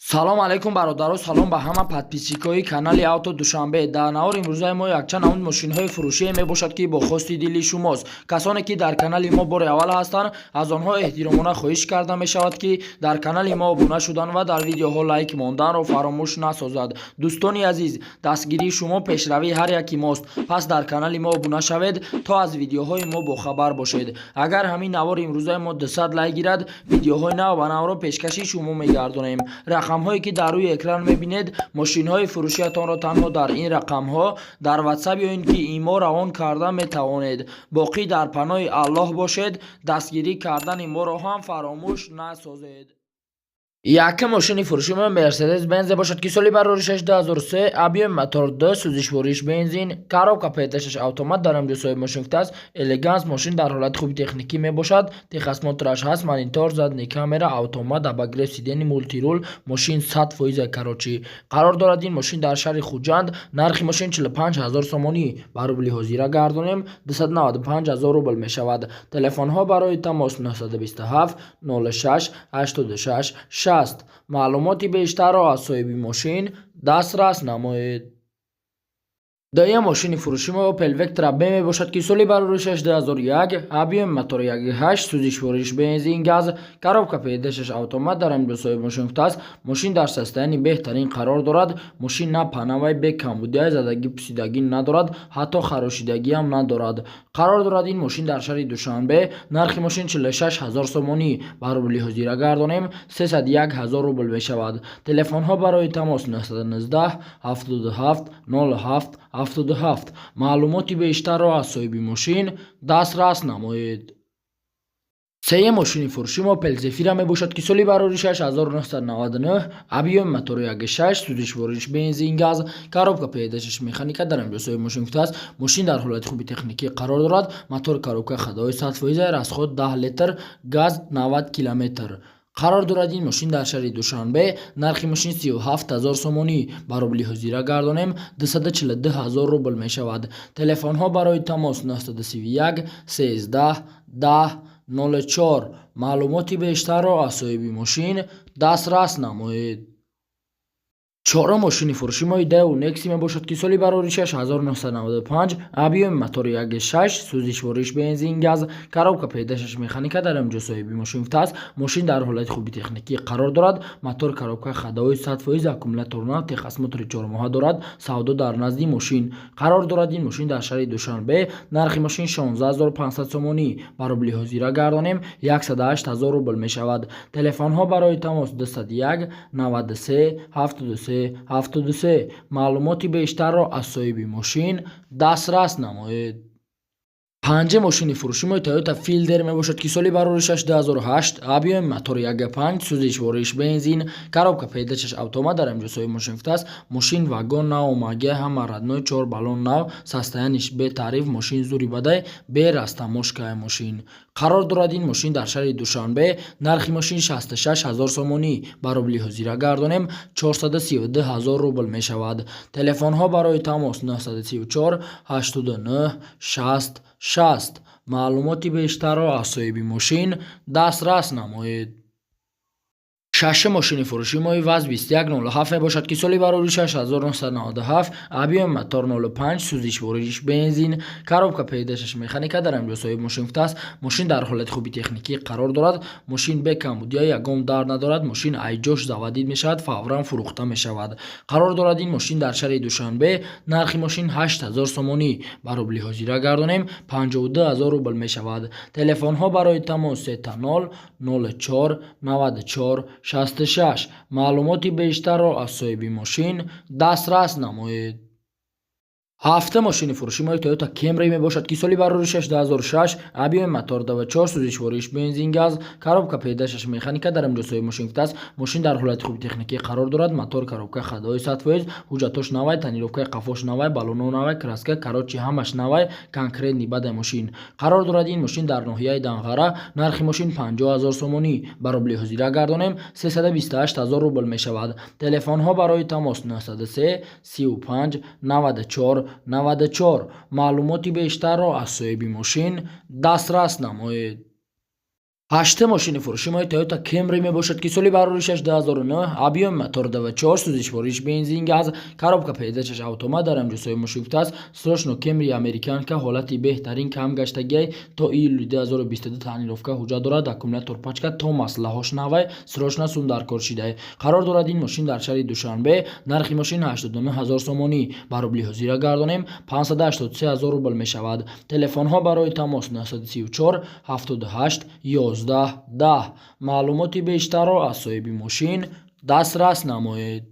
Салом алейкум, бародаро, салом ба ҳама подписчикои канали Авто Душанбе. Дар навори имрӯзаи мо якчанд намуд мошинҳои фурӯшие мебошад, ки бо хости дили шумост. Касоне ки дар канали мо бори аввал ҳастанд, аз онҳо эҳтиромона хоҳиш карда мешавад, ки дар канали мо обуна шудан ва дар видеоҳо лайк монданро фаромӯш насозад. Дӯстони азиз, дастгирии шумо пешравии ҳар яки мост, пас дар канали мо обуна шавед, то аз видеоҳои мо бохабар бошед. Агар ҳамин навори имрӯзаи мо 200 лайк гирад, видеоҳои нав ба навро пешкаши шумо мегардонем. Рақамҳое ки дар рӯи экран мебинед, мошинҳои фурӯшиятонро танҳо дар ин рақамҳо дар Ватсап ё ин ки Имо равон карда метавонед. Боқӣ дар паноҳи Аллоҳ бошед, дастгирӣ кардани моро ҳам фаромӯш насозед. Якум мошини фурӯши мо Мерседес Бензе бошад, ки соли бароришаш 2003, объёми мотор 2, сӯзишвориш бензин, коробка ПД6 автомат. Дар ҳамҷо соҳиби мошин гуфтааст: элеганс, мошин дар ҳолати хуби техникӣ мебошад, техосмотраш ҳаст, монитор, задний камера, автомат, обогрев сидений, мультируль, мошин 100%. Короче, қарор дорад ин мошин дар шаҳри Хуҷанд. Нархи мошин 45 ҳазор сомонӣ, ба рубли ҳозира гардонем, 295 ҳазор рубл мешавад. Телефонҳо барои тамос 927 06 86 60. Маълумоти бештарро аз соҳиби мошин дастрас намоед. Дуюм мошини фурӯши мо Opel Vectra B мебошад, ки соли бароришаш 2001, объёми мотори 1.8, сӯзишвориш бензин, газ, коробка ПД6 автомат. Дар ҳамин соҳиби мошин гуфтааст: мошин дар состоянии беҳтарин қарор дорад, мошин на панавай, бе камбудиай, задагӣ пусидагӣ надорад, ҳатто харошидагиам надорад. Қарор дорад ин мошин дар шаҳри Душанбе. Нархи мошин 46 ҳазор сомонӣ, ба рубли ҳозира гардонем, 301 ҳазор рубл мешавад. Телефонҳо барои тамос 919 77 07 77. Маълумоти бештарро аз соҳиби мошин дастрас намоед. Сеюм мошини фурӯши мо Opel Zafira мебошад, ки соли бароришаш 1999, объёми мотори 1.6, сӯзишвориш бензин, газ, коробка ПД6 механика. Дар инҷо соҳиби мошин гуфтааст: мошин дар ҳолати хуби техникӣ қарор дорад, мотор, коробка ходовой 100%, расход 10 литр газ 90 километр. Қарор дорад ин мошин дар шаҳри Душанбе. Нархи мошин 37 ҳазор сомонӣ, ба рубли ҳозира гардонем, 242 ҳазор рубл мешавад. Телефонҳо барои тамос 931 13 10 04. Маълумоти бештарро аз соҳиби мошин дастрас намоед. Чорум мошини фурӯши мо Daewoo Nexia мебошад, ки соли бароришаш 1995, объёми мотори 1.6, сӯзишвориш бензин, газ, коробка ПД6 механика. Дар инҷо соҳиби мошин гуфтааст: мошин дар ҳолати хуби техникӣ қарор дорад, мотор, коробка ходовой 100%, аккумулятор нав, техосмотри чормоҳа дорад, савдо дар назди мошин. Қарор дорад ин мошин дар шаҳри Душанбе. Нархи мошин 16 500 сомонӣ, ба рубли ҳозира гардонем, 108 ҳазор рубл мешавад. Телефонҳо барои тамос 201 93 73 73. Маълумоти бештарро аз соҳиби мошин дастрас намоед. Панҷум мошини фурӯши мо Toyota Fielder мебошад, ки соли бароришаш 2008, объёми мотори 1.5, сӯзишвориш бензин, коробка ПД6 автомат. Дар инҷо соҳиби мошин гуфтааст: мошин вагон наомагия, ҳама родной, чор баллон нав, состояниш бетаъриф, мошин зури бадай, бе растаможкаи мошин. Қарор дорад ин мошин дар шаҳри Душанбе. Нархи мошин 66 ҳазор сомонӣ, ба рубли ҳозира гардонем, 432 ҳазор рубл мешавад. Телефонҳо барои тамос 934 89 60 60. Маълумоти бештарро аз соҳиби мошин дастрас намоед. Шашум мошини фурӯши мои ВАЗ 2107 мебошад, ки соли бароришаш 1997, объёми мотор 05, сӯзишвориш бензин, коробка ПД6 механика. Дар инҷо соҳиби мошин гуфтааст: мошин дар ҳолати хуби техникӣ қарор дорад, мошин бе камбудия, ягон дард надорад, мошин айҷош заводить мешавад, фавран фурӯхта мешавад. Қарор дорад ин мошин дар шаҳри Душанбе. Нархи мошин 8000 сомонӣ, ба рубли ҳозира гардонем, 52 ҳазор рубл мешавад. Телефонҳо барои тамос 000 04 94 66. Маълумоти бештарро аз соҳиби мошин дастрас намоед. Ҳафтум мошини фурӯши мои Toyota Camry мебошад, ки соли бароришаш 2006, объёми мотор 24, сӯзишвориш бензин, газ, коробка ПД6 механика. Дар инҷо соҳиби мошин гуфтааст: мошин дар ҳолати хуби техникӣ қарор дорад, мотор, коробка ходовой 100%, ҳуҷҷатош навай, тонировкаи қафош навай, баллоно навай, краска, короче, ҳамаш навай, конкретный бадай мошин. Қарор дорад ин мошин дар ноҳияи Данғара. Нархи мошин 50 ҳазор сомонӣ, ба рубли ҳозира гардонем, 328 ҳазор рубл мешавад. Телефонҳо барои тамос 903 35 94 94. Маълумоти бештарро аз соҳиби мошин дастрас намоед. Ҳаштум мошини фурӯши мои Toyota Camry мебошад, ки соли бароришаш 2009, объёми мотор 2.4, сӯзишвориш бензин газ, коробка передачаш автомат. Дар ҳамҷо соҳиби мошин гуфтааст: срочно Camry американка, ҳолати беҳтарин, кам гаштагиай, то июли 2022 тонировка ҳуҷҷат дорад, аккумулятор пачка, то маслаҳош навай, срочно сум даркор шидай. Қарор дорад ин мошин дар шаҳри Душанбе. Нархи мошин 89 ҳазор сомонӣ, ба рубли ҳозира гардонем, 583 ҳазор рубл мешавад. Телефонҳо барои тамос 934 78 11 10. Маълумоти бештарро аз соҳиби мошин дастрас намоед.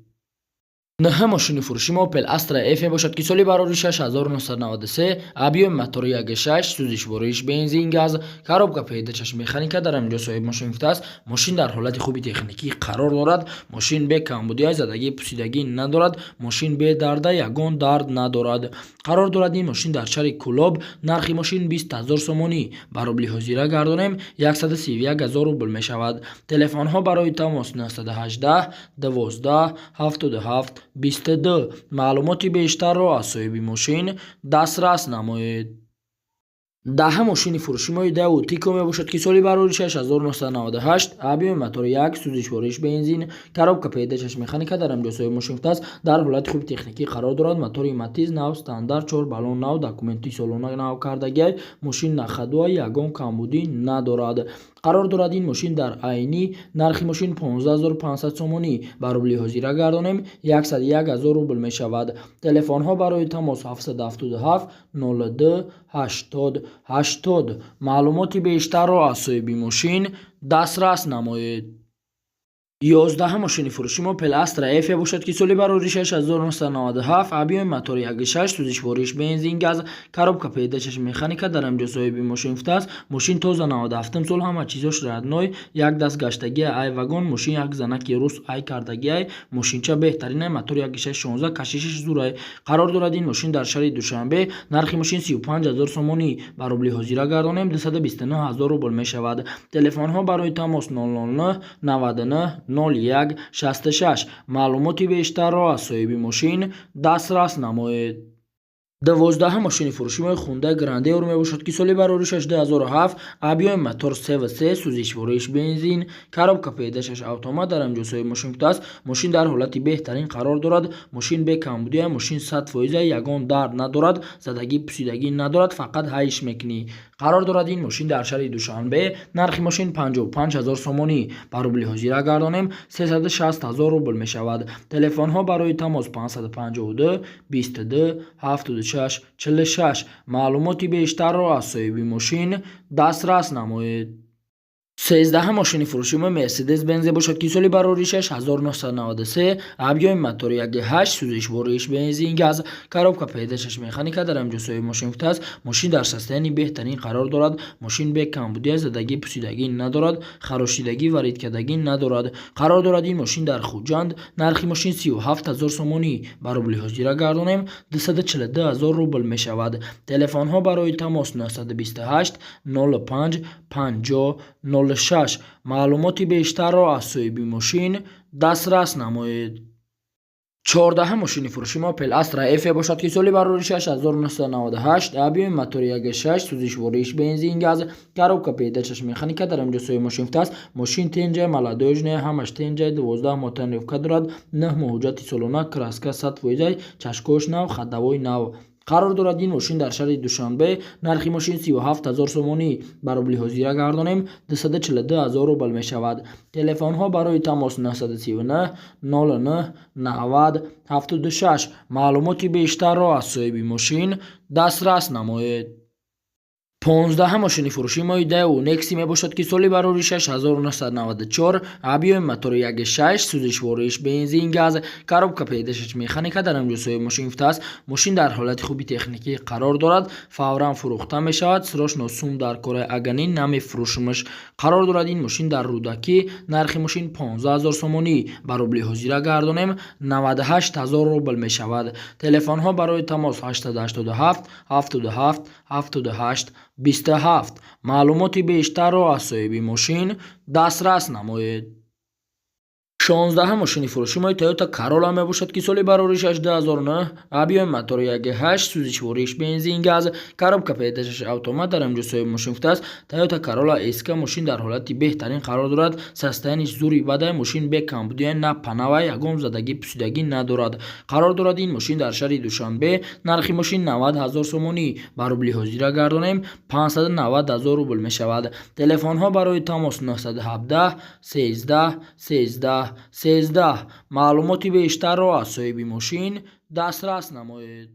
Нӯҳум мошини фурӯши мо Opel Astra F мебошад, ки соли бароришаш 1993, объёми мотори 1.6, сӯзишвориш бензин газ, коробка передачаш механика. Дар ҳаминҷо соҳиби мошин гуфтааст: мошин дар ҳолати хуби техникӣ қарор дорад, мошин бе камбудия, задагӣ, пусидагӣ надорад, мошин бедарда, ягон дард надорад. Қарор дорад ин мошин дар шаҳри Кӯлоб. Нархи мошин 20 ҳазор сомонӣ, ба рубли ҳозира гардонем, 131 ҳазор рубл мешавад. Телефонҳо барои тамос 918 12 77 22. Маълумоти бештарро аз соҳиби мошин дастрас намоед. Даҳум мошини фурӯши мои Daewoo Tico мебошад, ки соли бароришаш 1998, объёми мотори 1, сӯзишвориш бензин, коробка передачаш механика. Дар ҳамҷо соҳиби мошин гуфтааст: дар ҳолати хуби техникӣ қарор дорад, мотори Матиз нав, стандарт, чор баллон нав, документи солона нав кардагиай, мошин на ходу, ягон камбудӣ надорад. Қарор дорад ин мошин дар Айнӣ. Нархи мошин 15 500 сомонӣ, ба рубли ҳозира гардонем, 101 ҳазор рубл мешавад. Телефонҳо барои тамос 777 02 80 80. Маълумоти бештарро аз соҳиби мошин дастрас намоед. 11-ум мошини фурӯши мо Opel Astra F мебошад, ки соли бароришаш 1997, объёми мотори 1.6, сӯзишвориш бензин газ, коробка передачаш механика. Дар ҳамҷо соҳиби мошин гуфтааст: мошин тоза, 97 сол, ҳама чизош родной, як даст гаштагиай, ай вагон, мошин як занаки рус ай кардагиай, мошинча беҳтаринай, мотори 1.6 16, кашишиш зурай. Қарор дорад ин мошин дар шаҳри Душанбе. Нархи мошин 35 ҳазор сомонӣ, ба рубли ҳозира гардонем, 229 ҳазор рубл мешавад. Телефонҳо барои тамос 009 99 01 66. Маълумоти бештарро аз соҳиби мошин дастрас намоед. 12-ум мошини фурӯши мои Hyundai Grandeur мебошад, ки соли бароришаш 2007, объёми мотор 3.3, сӯзишвориш бензин, коробка передачаш автомат. Дар ҳамҷо соҳиби мошин гуфтааст: мошин дар ҳолати беҳтарин қарор дорад, мошин бе камбудия, мошин 100%, ягон дард надорад, задагӣ, пусидагӣ надорад, фақат ҳайш мекунӣ. Қарор дорад ин мошин дар шаҳри Душанбе. Нархи мошин 55 ҳазор сомонӣ, ба рубли ҳозира гардонем, 360 ҳазор рубл мешавад. Телефонҳо барои тамос 552 22 76 46. Маълумоти бештарро аз соҳиби мошин дастрас намоед. 13-ум мошини фурӯши мо Мерседес Бенз бошад, ки соли бароришаш 1993, объёми мотори 1.8, сӯзишвориш бензин газ, коробка передачаш механика. Дар ҳамҷо соҳиби мошин гуфтааст: мошин дар состоянии беҳтарин қарор дорад, мошин бе камбудия, задагӣ, пусидагӣ надорад, харошидагӣ, варидкардагӣ надорад. Қарор дорад ин мошин дар Хуҷанд. Нархи мошин 37 ҳазор сомонӣ, ба рубли ҳозира гардонем, 242 ҳазор рубл мешавад. Телефонҳо барои тамос 928 05 50 06. Маълумоти бештарро аз соҳиби мошин дастрас намоед. 14-ум мошини фурӯши мо Opel Astra F бошад, ки соли бароришаш 1998, объёми мотори 1.6, сӯзишвориш бензин газ, коробка передачаш механика. Дар ҳамҷо соҳиби мошин гуфтааст: мошин тенҷай, молодёжная, ҳамаш тенҷай, 12 моҳ тонировка дорад, 9 моҳ ҳуҷҷати солона, краска 100%, чашкош нав, ходовой нав. Қарор дорад ин мошин дар шаҳри Душанбе. Нархи мошин 37 ҳазор сомонӣ, ба рубли ҳозира гардонем, 242 ҳазор рубл мешавад. Телефонҳо барои тамос 939 09 90 76. Маълумоти бештарро аз соҳиби мошин дастрас намоед. 15-ум мошини фурӯши мои Daewoo Nexia мебошад, ки соли бароришаш 1994, объёми мотори 1.6, сӯзишвориш бензин газ, коробка передачаш механика. Дар ҳамҷо соҳиби мошин гуфтааст: мошин дар ҳолати хуби техникӣ қарор дорад, фавран фурӯхта мешавад, срочно сум даркора, аганӣ намефурӯшимаш. Қарор дорад ин мошин дар Рӯдакӣ. Нархи мошин 15 ҳазор сомонӣ, ба рубли ҳозира гардонем, 98 ҳазор рубл мешавад. Телефонҳо барои тамос 887 77 78 27. Маълумоти бештарро аз соҳиби мошин дастрас намоед. 16-ум мошини фурӯши мо Toyota Corolla мебошад, ки соли бароришаш 2009, объёми мотори 1.8, сӯзишвориш бензин, газ, коробка передачаш автомат. Дар инҷо соҳиби мошин гуфтааст: Toyota Corolla SK, мошин дар ҳолати беҳтарин қарор дорад, состояниш зури бадай, мошин бе камбудия, на панава, ягон задагӣ, пусидагӣ надорад. Қарор дорад ин мошин дар шаҳри Душанбе. Нархи мошин 90 ҳазор сомонӣ, ба рубли ҳозира гардонем, 590 ҳазор рубл мешавад. Телефонҳо барои тамос 917 13 13 13. Маълумоти бештарро аз соҳиби мошин дастрас намоед.